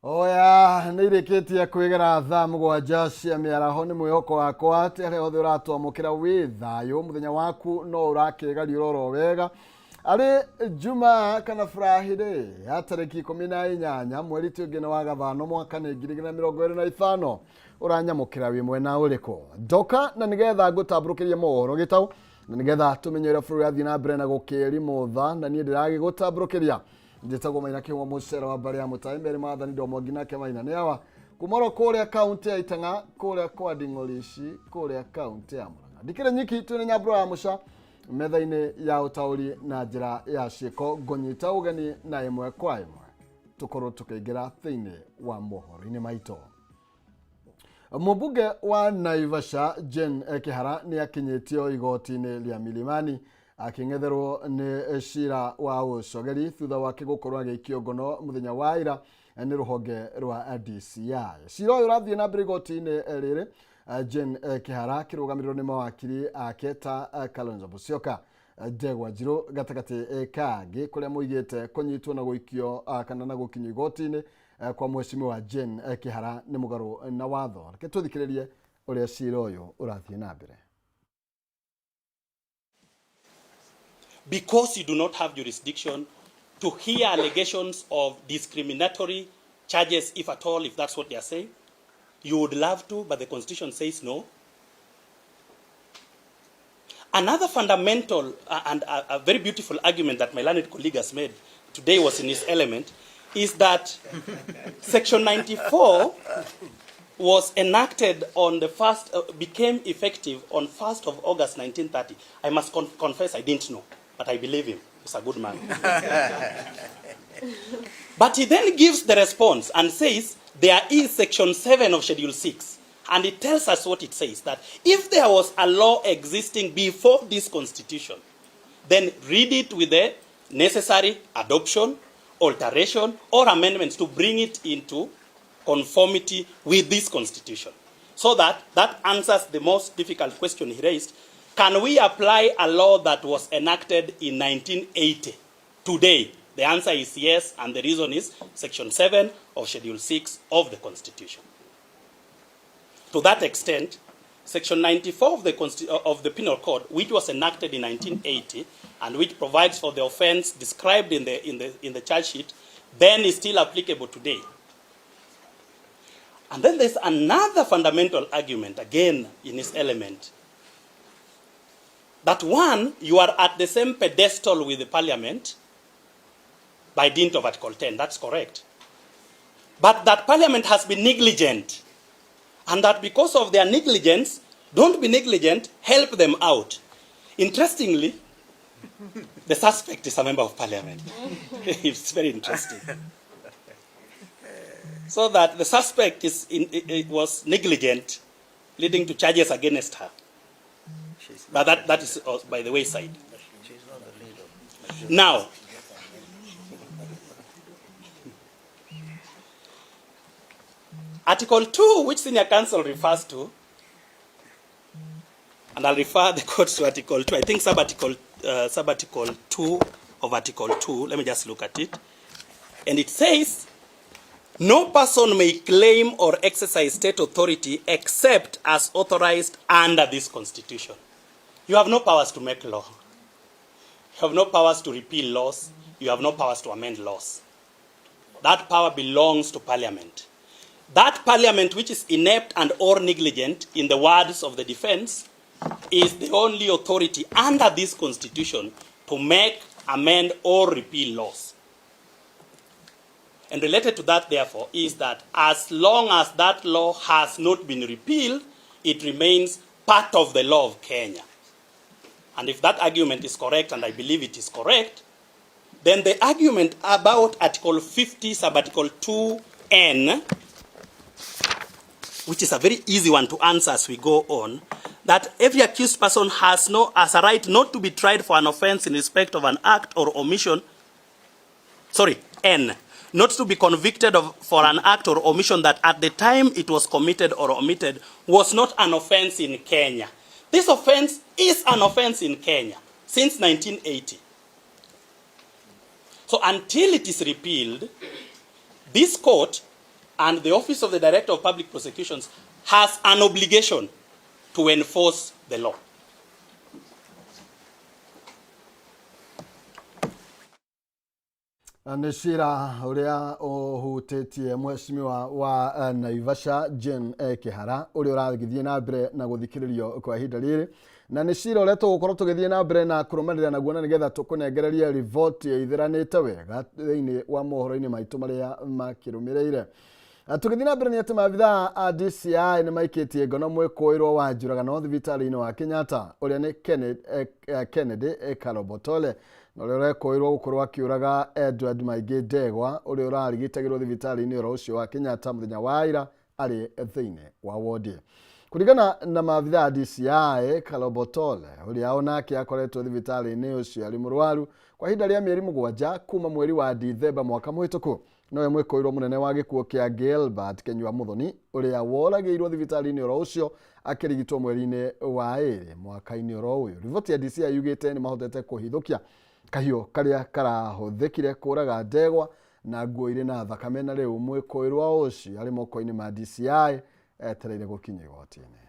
Oya nä irä kä tie kwä gera thaa 7 cia mä araho. Nä mwä hoko wakwa atä arä othe å ratwamå kä ra wä thayå, må thenya waku no å rakä gariå oro wega arä Juma kana Friday ya tarĩki 18 mweri ti ũngĩ nĩ wa gathano mwaka nĩ 2025. Ũranyamũkĩra wĩ mwena ũrĩkũ ndoka na nĩgetha ngũtambũrũkĩrie mohoro gĩtau na nĩgetha tũmenye ũrĩa bũrũri athiĩ na mbere na gũkĩrimũtha, na niĩ ndĩragĩgũtambũrũkĩria njĩtagwo Maina Kĩhũng'wa mũcera wa mbarĩ ya mũtaĩ merĩ maathani ndomo nake Maina nĩ awa kuma oro kũrĩa kaunti ya Itang'a, kũrĩa kwa Nding'orici, kũrĩa kaunti ya Murang'a. Ndikĩrĩ nyiki, twĩna nyambũro ya mũca metha-inĩ ya ũtaũri na njĩra ya ciĩko. Ngũnyita ũgeni na ĩmwe kwa ĩmwe tũkorwo tũkĩingĩra thĩinĩ wa mohoro-inĩ maitũ. Mũmbunge wa Naivasha Jane Kihara nĩ akinyĩtio igoti-inĩ rĩa Milimani akĩng'etherwo nĩ cira wa ũcogeri thutha wake gũkorwo agĩikio ngono mũthenya wa ira nĩ rũhonge rwa DCI. Cira ũyũ ũrathiĩ na mbere igoti-inĩ rĩrĩ, Jane Kihara akĩrũgamĩrĩrwo nĩ mawakiri ake ta Kalonzo Musyoka, Ndegwa Njirũ gatagatĩ kangĩ, kũrĩa moigĩte kũnyitwo na gũikio kana na gũkinyio igoti-inĩ kwa mheshimiwa Jane Kihara nĩ mũgarũ na watho. Reke tũthikĩrĩrie ũrĩa cira ũyũ ũrathiĩ na mbere. Because you do not have jurisdiction to hear allegations of discriminatory charges, if at all, if that's what they are saying. You would love to, but the Constitution says no. Another fundamental and a very beautiful argument that my learned colleague has made today was in his element is that Section 94 was enacted on the first, became effective on 1st of August 1930. I must confess I didn't know, but I believe him. He's a good man. But he then gives the response and says there is Section 7 of Schedule 6. And it tells us what it says, that if there was a law existing before this Constitution, then read it with the necessary adoption, alteration, or amendments to bring it into conformity with this Constitution. So that answers the most difficult question he raised. Can we apply a law that was enacted in 1980 today? The answer is yes, and the reason is Section 7 of Schedule 6 of the Constitution. To that extent, Section 94 of the Penal Code, which was enacted in 1980 and which provides for the offense described in the charge sheet, then is still applicable today. And then there's another fundamental argument, again, in this element, that one, you are at the same pedestal with the Parliament by dint of Article 10. That's correct. But that Parliament has been negligent, and that because of their negligence, don't be negligent, help them out. Interestingly, the suspect is a member of Parliament. It's very interesting. So that the suspect was negligent, leading to charges against her. But that is by the wayside. Now, Article 2, which Senior Counsel refers to, and I'll refer the court to Article 2, I think subarticle 2 of Article 2, let me just look at it. And it says, no person may claim or exercise state authority except as authorized under this Constitution. You have no powers to make law. You have no powers to repeal laws. You have no powers to amend laws. That power belongs to Parliament. That Parliament, which is inept and or negligent, in the words of the defense, is the only authority under this Constitution to make, amend, or repeal laws. And related to that, therefore, is that as long as that law has not been repealed, it remains part of the law of Kenya. And if that argument is correct, and I believe it is correct, then the argument about Article 50, Subarticle 2N, which is a very easy one to answer as we go on, that every accused person has a right not to be tried for an offense in respect of an act or omission, sorry, N, not to be convicted of for an act or omission that at the time it was committed or omitted was not an offense in Kenya. This offense is an offense in Kenya since 1980. So until it is repealed, this court And the Office of the Director of Public Prosecutions has an obligation to enforce the law. Nĩ cira ũrĩa ũhutĩtie mheshimiwa wa Naivasha Jane Kĩhara, ũrĩa ũragĩthiĩ na mbere na gũthikĩrĩrio kwa ihinda rĩrĩ, na nĩ cira ũrĩa tũgũkorwo tũgĩthiĩ na mbere na kũrũmanĩrĩra naguo, na nĩgetha tũkũnengererie riboti ĩithĩranĩte wega thĩinĩ wa mohoro-inĩ maitũ marĩa makĩrũmĩrĩire. Tũgĩthiĩ na mbere nĩ atĩ maabithaa a DCI nĩ maikĩtie ngono mwĩkũĩrwo wa njũragano thibitarĩ-inĩ wa Kenyatta, ũrĩa nĩ Kennedy Karobotole, na ũrĩa ũrekũĩrwo gũkorwo akĩũraga Edward Maingĩ Ndegwa, ũrĩa ũrarigitagĩrwo thibitarĩ-inĩ oro ũcio wa Kenyatta mũthenya wa ira arĩ thĩinĩ wa wodi. Kũringana na maabithaa a DCI, Karobotole, ũrĩa onake akoretwo thibitarĩ-inĩ ũcio arĩ mũrwaru kwa ihinda rĩa mĩeri 7 kuma mweri wa Dithemba mwaka mũhĩtũku, nowe mwĩkũĩrwo mũnene wa gĩkuũ kĩa Gilbert Kenyua Muthoni, ũrĩa woragĩirwo thibitarĩ-inĩ oro ũcio akĩrigitwo mweri-inĩ wa 2 mwaka-inĩ oro ũyũ. Riboti ya DCI yugĩte nĩ mahotete kũhithũkia kahiũ karĩa karahũthĩkire kũraga Ndegwa na nguo irĩ na thakame, na rĩu mwĩkũĩrwo ũcio arĩ moko-inĩ ma DCI etereire gũkinya igoti-inĩ.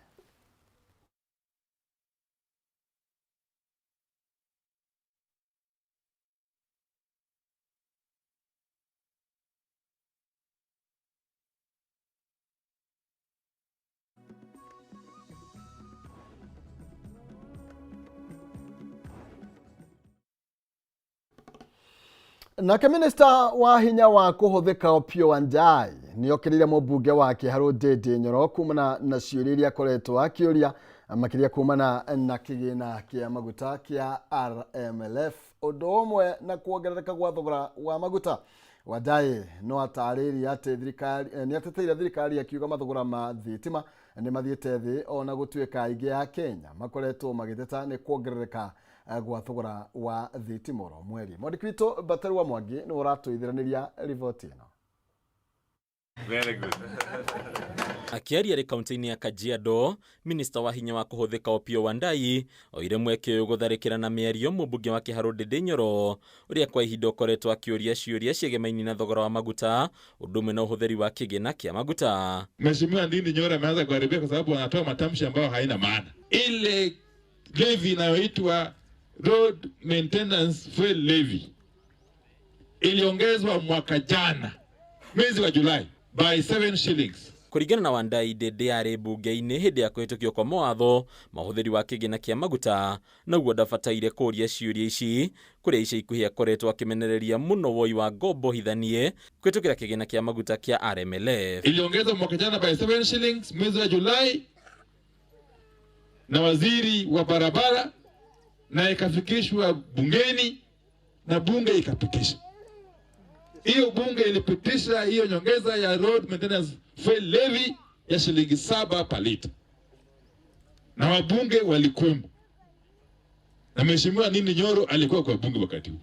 Nake minista wa hinya wa kũhũthĩka Opiyo Wandayi nĩokĩrĩire mũmbunge wa Kĩharũ Ndindi Nyoro kumana na ciũria iria akoretwo akĩũria, makĩria kumana na kĩgĩna kĩa maguta kĩa RMLF, ũndũ ũmwe na kuongerereka gwa thogora wa maguta. Wandayi no atarĩirie atĩ thirikari nĩ ateteire thirikari akiuga mathogora ma thitima nĩ mathiĩte thĩ, ona gũtuĩka aingĩ a Kenya makoretwo magĩteta nĩ kuongerereka gwa thogora wa thitima oro mweri. Mwandĩki witũ Batarua Mwangi nĩwe ũratũithĩranĩria riboti ĩno. Very good. Akĩaria arĩ kaunti-inĩ ya Kajiado, minista wa hinya wa kũhũthĩka Opiyo Wandayi oire mweke ũyũ gũtharĩkĩra na mĩario mũmbunge wa Kĩharũ Ndindi Nyoro, ũrĩa kwa ihinda ũkoretwo akĩũria ciũria ciegemaini na thogora wa maguta, ũndũ ũmwe na ũhũthĩri wa kĩgĩna kĩa maguta. Mheshimiwa Ndindi Nyoro ameanza kuharibia kwa sababu anatoa matamshi ambayo haina maana. Ile levy inayoitwa Road Maintenance Fuel Levy iliongezwa mwaka jana mwezi wa Julai by 7 shillings. Kũringana na Wandayi, Ndindi arĩ mbunge-inĩ hĩndĩ ya kũhĩtũkio kwa mawatho ma ũhũthĩri wa kĩgĩna kĩa maguta, noguo ndabataire kũũria ciũria ici, kũrĩa ica ikuhĩ akoretwo akĩmenereria mũno woi wa ngombo hithanie kũhĩtũkĩra kĩgĩna kĩa maguta kĩa RMLF. Iliongezwa mwaka jana by 7 shillings mwezi wa Julai na waziri wa barabara, na ikafikishwa bungeni na bunge ikapitisha. Hiyo bunge ilipitisha hiyo nyongeza ya road maintenance fuel levy ya shilingi 7 per liter. Na wabunge walikuwemo. Na Mheshimiwa Ndindi Nyoro alikuwa kwa bunge wakati huo.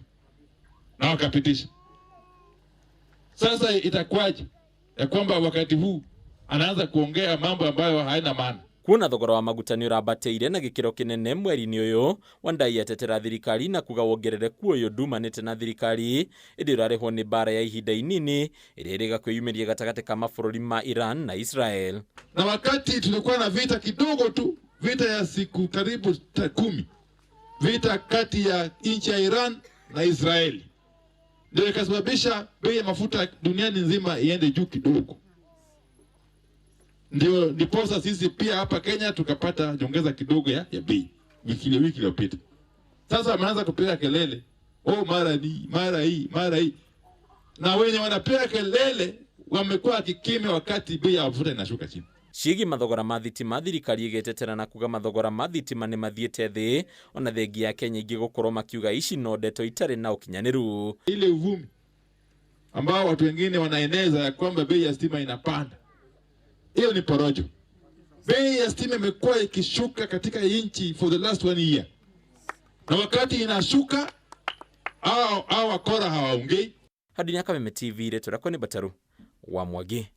Na wakapitisha. Sasa itakuwaje ya kwamba wakati huu anaanza kuongea mambo ambayo haina maana? Kuona thogora wa maguta nĩ ũrambatĩire na gĩkĩro kĩnene mweri-inĩ ũyũ, Wandayi atetera thirikari na kuga wongerereku ũyũ ndumanĩte na thirikari, ĩndĩ ũrarehwo nĩ mbara ya ihinda inini ĩrĩa ĩrĩga kwĩyumĩria gatagatĩ ka mabũrũri ma Iran na Israel. Na wakati tulikuwa na vita kidogo tu, vita ya siku karibu 10, vita kati ya nchi ya Iran na Israeli, ndio ikasababisha bei ya mafuta duniani nzima iende juu kidogo. Ndio ndiposa sisi pia hapa Kenya tukapata nyongeza kidogo ya bei wiki iliyopita. Sasa wameanza kupiga kelele, oh, mara ni mara hii mara hii, na wenye wanapiga kelele wamekuwa kikimya wakati bei ya mafuta inashuka chini. Ciĩgiĩ mathogora ma thitima, thirikari ĩgetetera na kuga mathogora ma thitima nĩ mathiĩte thĩ, ona thengia ya Kenya ingĩ gũkorwo makiuga ici no ndeto itarĩ na ũkinyanĩru. Ile uvumi ambao watu wengine wanaeneza ya kwamba bei ya stima inapanda, hiyo ni porojo. Bei ya stima imekuwa ikishuka katika nchi for the last 1 year. Na wakati inashuka, hao wakora hawaongei. Hadi ni Kameme TV, rĩtwa rĩakwa nĩ Bataru wa Mwangi.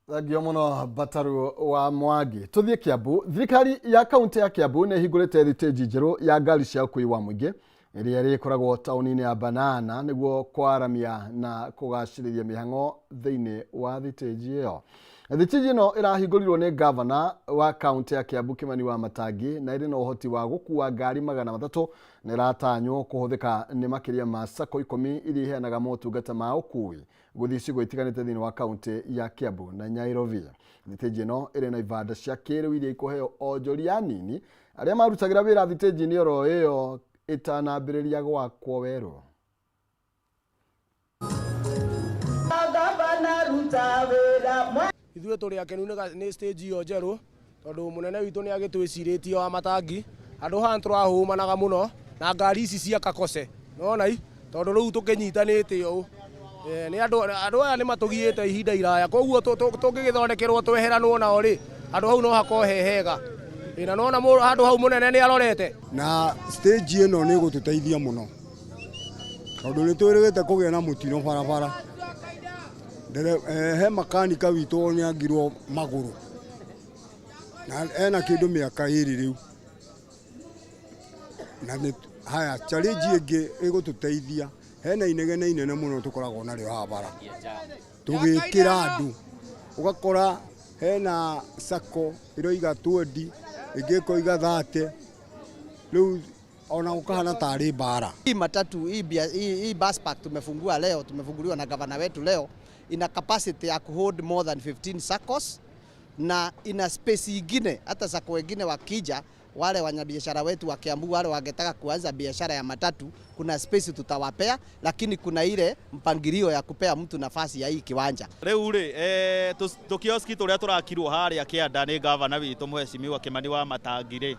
Thengio mũno Bataru wa Mwangi. Tũthiĩ Kiambu. Thirikari ya kaunti ya Kiambu nĩ ĩhingũrĩte thitĩnji njerũ ya ngari cia ũkuui wa mũingĩ Ĩrĩa ĩrĩkoragwo taũni-inĩ ya Banana nĩguo kwaramia na kũgacĩrithia mĩhang'o thĩinĩ wa thitĩnji ĩyo. Thitĩnji ĩno ĩrahingũrirwo nĩ gavana wa kaunti ya Kiambu Kimani wa Matangi na ĩrĩ na ũhoti wa gũkua ngari 300 na ĩratanywo kũhũthĩka nĩ makĩria ma sacco 10 iria iheanaga motungata ma ũkui gũthiĩ icigo itiganĩte thĩinĩ wa kaunti ya Kiambu na Nyairobi. Thitĩnji ĩno ĩrĩ na ibanda cia kĩrĩu iria ikũheo onjoria anini arĩa marutagĩra wĩra thitĩnji-inĩ oro ĩyo ĩtanambĩrĩria gwakwo werũ. Ithuĩ tũrĩ akenu nĩ stage ĩyo njerũ tondũ mũnene witũ nĩ agĩtwĩcirĩtie wa Matangi. Handũ haha nĩtũrahũmanaga mũno na ngari ici cia Kakose, nĩwona i tondũ rĩu tũkĩnyitanĩte ũũ, nĩ andũ aya nĩ matũgiĩte ihinda iraya, koguo tũngĩgĩthondekerwo tweheranwo nao rĩ, handũ hau no hakorwo he hega. Na nĩwona handũ hau mũnene nĩ arorete. Na stage ĩno nĩ ĩgũtũteithia mũno tondũ nĩ twĩrĩgĩte kũgĩa na mũtino barabara. He makanika witũ nĩ angirwo magũrũ na ena kĩndũ mĩaka 2 rĩu, na nĩ haya challenge ĩngĩ ĩgũtũteithia, hena inegene inene mũno tũkoragwo narĩo haha bara tũgĩkĩra andũ, ũgakora hena sacco ĩroiga 20 ĩngĩ ĩkoiga 30, rĩu ona gũkahana tarĩ mbara. Hii matatu hii bus park tumefungua leo, tumefunguliwa na gavana wetu leo, ina capacity ya kuhold more than 15 saccos na ina space ingine, hata sacco wengine wakija, wale wanyabiashara wetu wa Kiambu wale wangetaka kuanza biashara ya matatu, kuna space tutawapea, lakini kuna ile mpangilio ya kupea mtu nafasi ya hii kiwanja. Rĩu rĩ, tũkioski tũrĩa tũrakirwo harĩa kĩanda nĩ gavana witũ mũhecimiwa Kimani wa Matangi rĩ,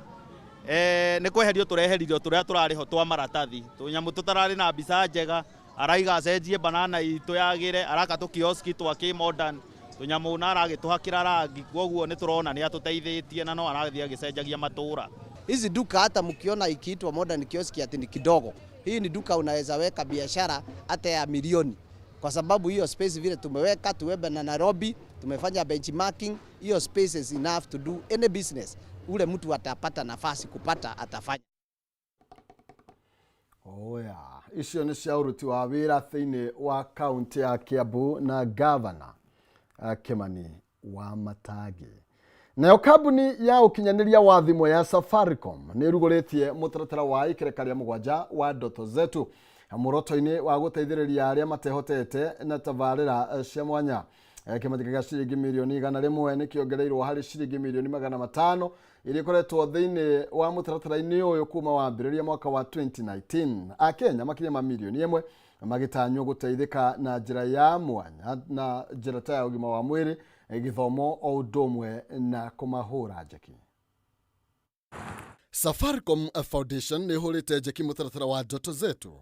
nĩ kweherio tũreheririo tũrĩa tũrarĩ ho twa maratathi, tũnyamũ tũtararĩ na mbica njega, araiga acenjie banana itũ yagĩre, araka tũkioski twa kĩ-modern tũnyamũ na aragĩtũhakĩra rangi, koguo nĩ tũrona nĩ atũteithĩtie na no arathiĩ agĩcenjagia matũra. Hizi duka hata mkiona ikiitwa modern kioski ati ni kidogo, hii ni duka unaweza weka biashara hata ya milioni, kwa sababu hiyo space vile tumeweka tuwebe na Nairobi, tumefanya benchmarking, hiyo space is enough to do any business. Ule mtu atapata nafasi kupata atafanya. Oya, icio nĩ cia ũruti wa wĩra thĩinĩ wa kaunti ya Kiambu na gavana Kimani wa Matangi. Nayo kambuni ya ũkinyanĩria wa thimũ ya Safaricom nĩ ĩrugũrĩtie mũtaratara wa ikereka rĩa 7 wa Ndoto Zetu muoroto-inĩ wa gũteithĩrĩria arĩa matehotete na tabarĩra cia mwanya. Kĩmanjĩka gĩa ciringi mirioni 100 nĩ kĩongereirwo harĩ ciringi mirioni 500 iria ikoretwo thĩinĩ wa mũtaratara-inĩ ũyũ kuma wambĩrĩria mwaka wa 2019. Akenya makĩria ma mirioni 1 magĩtanywo gũteithĩka na njĩra ya mwanya na njĩra ta ya ũgima wa mwĩrĩ, gĩthomo o ũndũ ũmwe na kũmahũra njeki. Safaricom Foundation nĩ ĩhũrĩte njeki mũtaratara wa Ndoto Zetu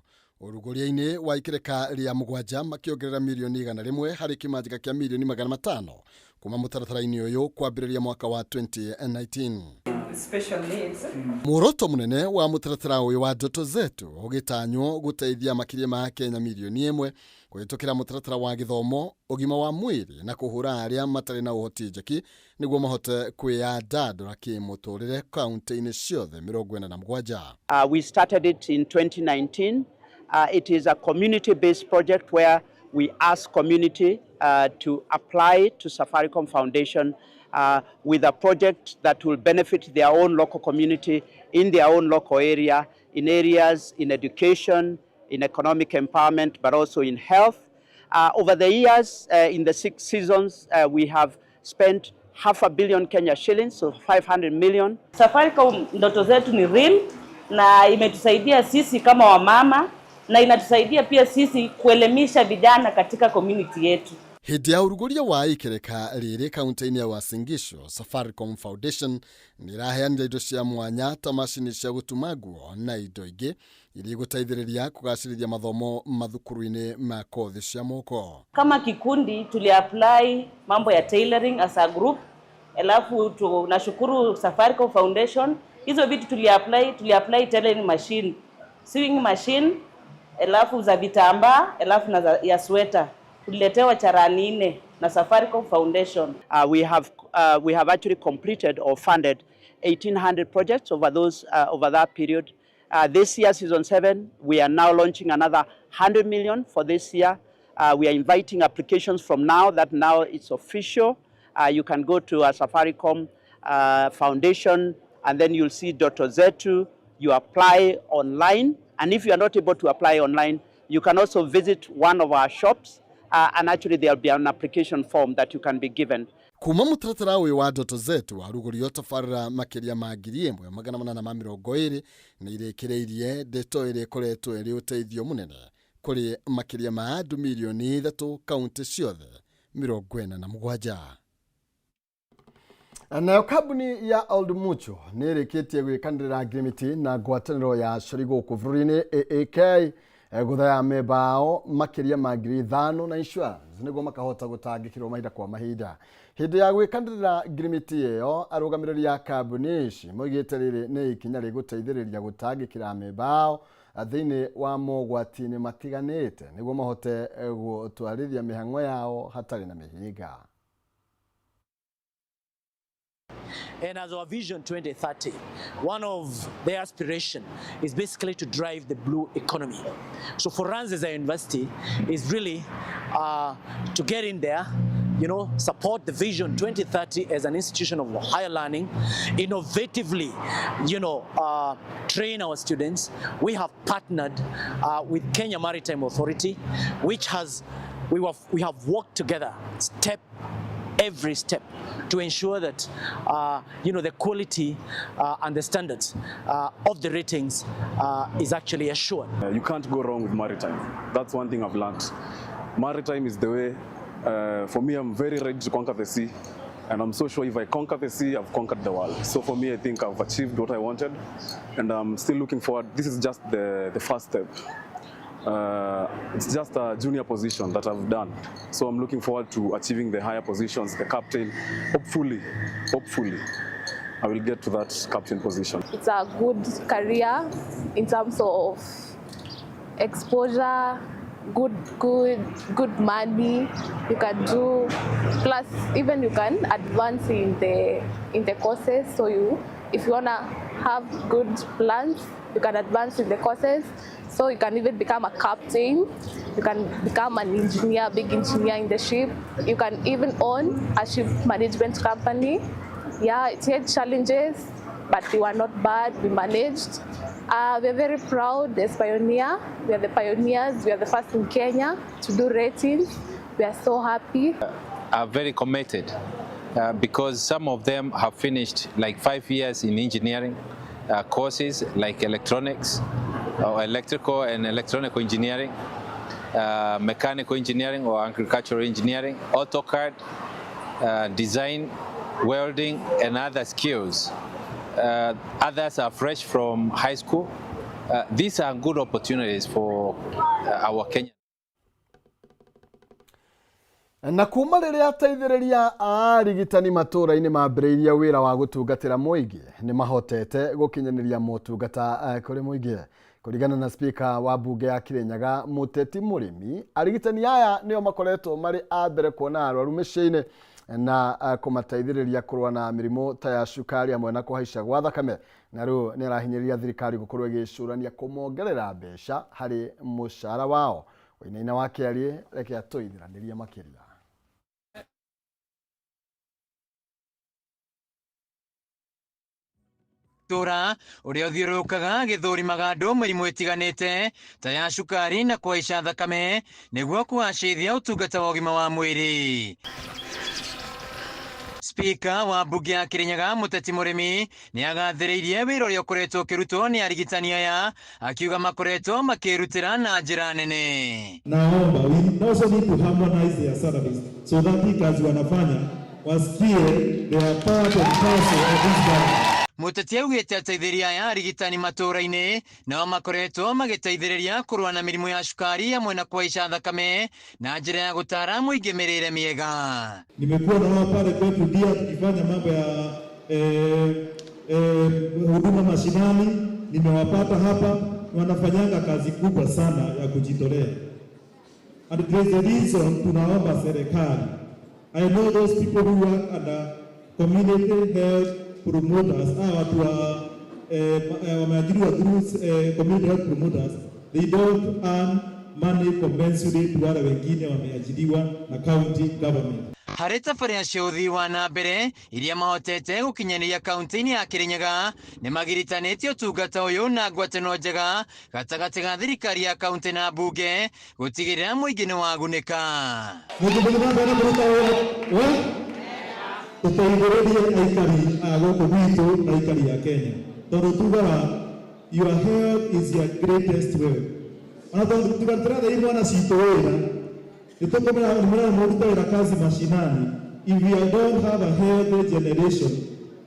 ũrugũria-inĩ wa ikereka rĩa 7 makĩongerera mirioni 100 harĩ kĩmanjĩka kĩa mirioni 500 kuma mũtaratara-inĩ ũyũ kwambĩrĩria mwaka wa 2019. Special needs. Muoroto mũnene wa mũtaratara ũyũ wa Ndoto Zetu ũgĩtanywo gũteithia makĩria ma Akenya mirioni 1 kũhĩtũkĩra mũtaratara wa gĩthomo, ũgima wa mwĩrĩ na kũhũra arĩa matarĩ na ũhoti njeki nĩguo mahote kwĩyandandũra kĩmũtũrĩre kaunti-inĩ ciothe 47. We started it in 2019. It is a community-based project where we ask community to apply to Safaricom Foundation with a project that will benefit their own local community in their own local area, in areas in education, in economic empowerment, but also in health. Over the years, in the 6 seasons, we have spent 500 million Kenya shillings, so 500 million. Safaricom Ndoto Zetu ni real na imetusaidia sisi kama wamama na inatusaidia pia sisi kuelimisha vijana katika community yetu. Hĩndĩ ya ũrugũria wa ikereka rĩrĩ kaunti-inĩ ya Uasin Gishu, Safaricom Foundation nĩ ĩraheanire indo cia mwanya ta macini cia gũtuma nguo na indo ingĩ iria igũteithĩrĩria kũgacĩrithia mathomo mathukuru-inĩ ma kothi cia moko. Kama kikundi tuliapply mambo ya tailoring as a group, alafu tunashukuru Safaricom Foundation. Hizo vitu tuliapply tailoring machine, sewing machine, alafu za vitambaa, alafu na ya sweta. Tuliletewa charani 4 na Safaricom Foundation. We have actually completed or funded 1,800 projects over that period. This year, season 7, we are now launching another 100 million for this year. We are inviting applications from now, that now it's official. You can go to a Safaricom Foundation and then you'll see Ndoto Zetu. You apply online, and if you are not able to apply online, you can also visit one of our shops, and actually there'll be an application form that you can be given. Kuma mũtaratara ũyũ wa Ndoto Zetu warugũrio tabarĩra makĩria ma 1820 nĩ irĩkĩrĩirie ndeto ĩrĩa ĩkoretwo ĩrĩ ũteithio mũnene kũrĩ makĩria ma andũ mirioni 3 kaunti ciothe 47. Nayo kambuni ya Old Mutual nĩ ĩrĩkĩtie gwĩkanĩrĩra ngirimiti na ngwatanĩro ya acori gũkũ bũrũri-inĩ AAK gũthaya memba ao makĩria ma 5,000 na insurance nĩguo makahota gũtangĩkĩrwo mahinda kwa mahinda. Hĩndĩ ya gwĩkanĩrĩra ngirimiti ĩyo arũgamĩrĩri a kambuni ici moigĩte rĩrĩ nĩ ikinya rĩgũteithĩrĩria gũtangĩkĩra memba ao thĩinĩ wa mogwati-inĩ matiganĩte nĩguo mahote gũtwarithia mĩhang'o yao hatarĩ na mĩhĩnga. And as our Vision 2030, one of their aspiration is basically to drive the blue economy. So for us as a university is really to get in there, support the Vision 2030 as an institution of higher learning, innovatively, train our students. We have partnered with Kenya Maritime Authority, which has, we have worked together step every step to ensure that the quality and the standards of the ratings is actually assured. You can't go wrong with maritime. That's one thing I've learned. Maritime is the way. For me, I'm very ready to conquer the sea, and I'm so sure if I conquer the sea, I've conquered the world. So for me, I think I've achieved what I wanted, and I'm still looking forward. This is just the first step. It's just a junior position that I've done. So I'm looking forward to achieving the higher positions, the captain. Hopefully, I will get to that captain position. It's a good career in terms of exposure, good money you can do, plus even you can advance in the courses. So if you wanna have good plans, you can advance in the courses. So you can even become a captain, you can become an engineer, big engineer in the ship. You can even own a ship management company. Yeah, it had challenges, but we were not bad, we managed. We are very proud as Pioneer. We are the pioneers, we are the first in Kenya to do ratings. We are so happy. Are very committed because some of them have finished like 5 years in engineering courses like electronics, or electrical and electronic engineering, mechanical engineering or agricultural engineering, AutoCAD, design, welding, and other skills. Others are fresh from high school. These are good opportunities for our Kenya. Na kuma rĩrĩa ateithĩrĩria a arigitani matũũra-inĩ mambĩrĩirie wĩra wa gũtungatĩra mũingĩ nĩ mahotete gũkinyanĩria motungata kũrĩ mũingĩ. Kũringana na speaker wa mbunge ya Kirinyaga Mũteti Mũrĩmi, arigitani aya nĩo makoretwo marĩ a mbere kuona arwaru mĩciĩ-inĩ na kũmateithĩrĩria kũrũa na mĩrimũ ta ya cukari hamwe na kũhaica gwa thakame, na rĩu nĩ arahinyĩrĩria thirikari gũkorwo ĩgĩcũrania kũmongerera mbeca harĩ mũcara wao. Wainaina wa Kĩarie, reke atũithiranĩrie makĩria. Tura uria uthiururukaga githurimaga andu mirimu itiganite ta ya cukari na kuhaica thakame niguo kugacĩrithia utungata wa ũgima wa mwĩrĩ. Speaker wa mbunge ya Kirinyaga Mũteti Mũrĩmi nĩ agathĩrĩirie wĩra ũrĩa ũkoretwo ũkĩrutwo nĩ arigitani aya, akiuga makoretwo makĩrutĩra na njĩra nene. Naomba we also need to harmonize their salaries so that hii kazi wanafanya wasikie they are part and parcel of this government. Mũteti augĩte ateithĩrĩria aya arigitani matũũra-inĩ nao makoretwo magĩteithĩrĩria kũrũa na mĩrimũ ya cukari hamwe na kũhaica thakame na njĩra ya gũtara mũingĩ mĩrĩre mĩega. Nimekuwa na wao pale kwetu dia tukifanya mambo ya huduma mashinani, nimewapata hapa, wanafanyanga kazi kubwa sana ya kujitolea. And there is a reason tunaomba serikali. I know those people who work under community health promoters, hawa watu wa wameajiriwa through community health promoters, they don't earn money commensurate to wale wengine wameajiriwa na county government. Harĩ tabarĩra cia ũthii wa na mbere iria mahotete gũkinyanĩria kaunti-inĩ ya Kirinyaga nĩ magiritanĩtie ũtungata ũyũ na ngwatanĩro njega gatagatĩ ga thirikari ya kaunti na mbunge gũtigĩrĩra mũingĩ nĩ wagunĩka. Tũteithĩrĩrie aikari a gũkũ gwitũ na aikari a Kenya tondũ tugaga your health is your greatest wealth. Ona tondũ tuga tũrathe imwana citũ wĩra nĩtũkũmera mũrute wĩra kazi mashinani. If we don't have a healthy generation,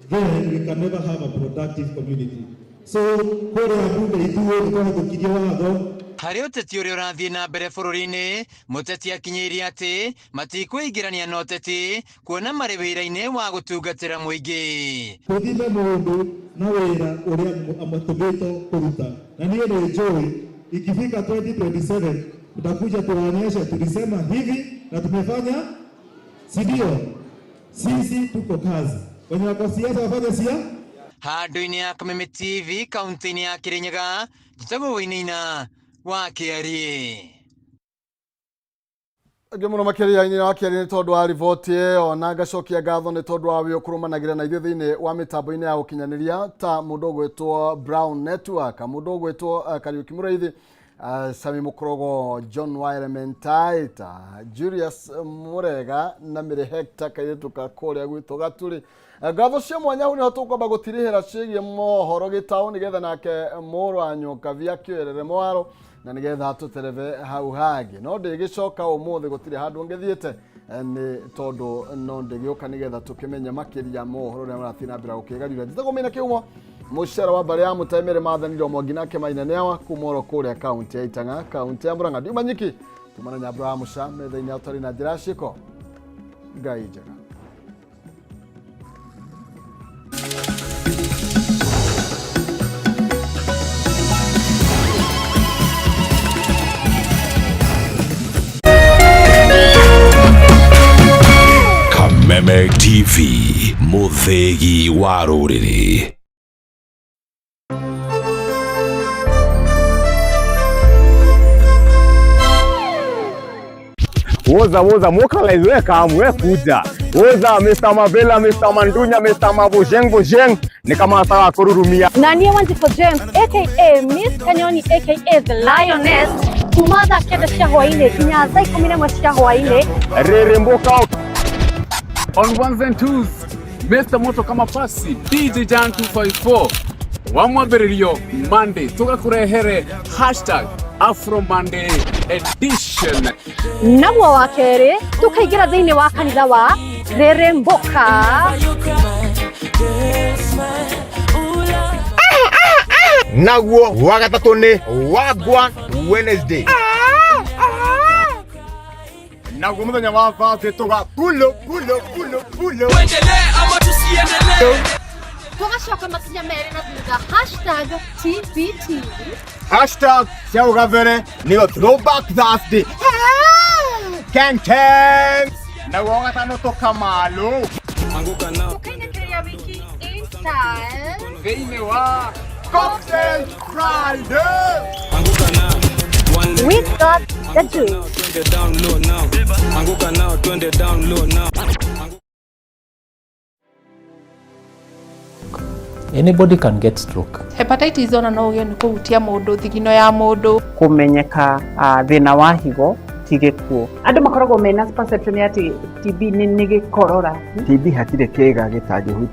then we can never have a productive community. So kũrĩa mbunge ithuĩ nĩtwahĩtũkirie watho. Harĩ ũteti ũrĩa ũrathiĩ na mbere bũrũri-inĩ, mũteti akinyĩirie atĩ matikwĩingĩrania na ũteti kuona marĩ wĩra-inĩ wa gũtungatĩra mũingĩ. Tũthime mũndũ na wĩra ũrĩa amatũmĩtwo kũruta, na niĩ nĩ njũĩ ikifika 2027 tutakuja tuwaonyeshe tulisema hivi na tumefanya, si ndio? Sisi tuko kazi, wenye wako siasa wafanye sia. Handũ-inĩ ya Kameme TV kaunti-inĩ ya Kirinyaga, njĩtagwo Wainaina wa Kĩarie. Angĩ mũno makĩria nyina wa Kĩarie nĩ tondũ wa riboti ĩyo, na ngacokia ngatho nĩ tondũ wa wĩ ũkũrũmanagĩra na ithuĩ thĩinĩ wa mĩtambo-inĩ ya ũkinyanĩria ta mũndũ ũgwĩtwo Brown Network, mũndũ ũgwĩtwo Kariũki Mũraithi, Sami Mũkorogo, John wa Elementaita, Julius Mũrega na Mĩrĩ Hector kairĩtu ka kũrĩa gwitũ Gatũrĩ. Ngatho cia mwanya hau nĩho tũkwamba gũtirihĩra ciĩgiĩ mohoro gĩtaũ nĩgetha nake mũrũ wa Nyokabi akĩoerere mwaro na nĩgetha tũterebe hau hangĩ. No ndĩgĩcoka ũmũthĩ gũtirĩ handũ ngĩthiĩte nĩ tondũ no ndĩgĩũka nĩgetha tũkĩmenye makĩria mohoro ũrĩa marathiĩ na mbere gũkĩgariũra. Njĩtagwo Maina Kĩhumo, mũcara wa mbarĩ ya Mũtai Mĩrĩ Mathanire Mwangi nake Maina nĩawa kuma oro kũrĩa kaunti ya Itang'a, kaunti ya Murang'a. Ndiuma nyiki tumana nyambura wa mũca metha-inĩ ya ũtari na njĩra ya ciĩko. Ngai njega. Kameme TV, mũthĩgi wa rũrĩrĩ. Woza woza mokalize we kamu we kuja. Woza Mr. Mavela, Mr. Mandunya, Mr. Mabojeng Bojeng ni kama nataka kururumia. Na niĩ Wanjikũ James aka Miss Kanyoni aka The Lioness kuma thaa 9 cia hwaĩ-inĩ nginya thaa 11 cia hwaĩ-inĩ. Rere mboka On ones and twos, Mr. Moto kama pasi DJ Jan 254 wa mwambĩrĩrio Monday tũgakũrehere hashtag Afro Monday edition. Naguo wa kerĩ tũkaingĩra thĩinĩ wa kanitha wa Rere Mboka. Naguo wa gatatũ nĩ Wagwan Wednesday. Naguo mũthenya wa Thursday tũga pulo pulo pulo pulo. Tuendelee ama tusiendelee? Tũgacoka makinya merĩ na thutha hashtag TBT. Hashtag cia ũgabere nĩyo Throwback Thursday. Ken Ken. Naguo wa gatano tũkamalo. Tũkainĩkĩrĩria wiki in style thĩinĩ wa Cocktail Friday. We got the juice. Twende down low now. Anguka nao, twende down low now. Anybody can get stroke. Hepatitis ona no ũgĩe nĩ kũhutia mũndũ thigino ya mũndũ. Kũmenyeka thĩna wa higo ti gĩkuũ. Andũ makoragwo mena perception ya atĩ TB nĩ gĩkorora. TB hatirĩ kĩĩga gĩtangĩhutia.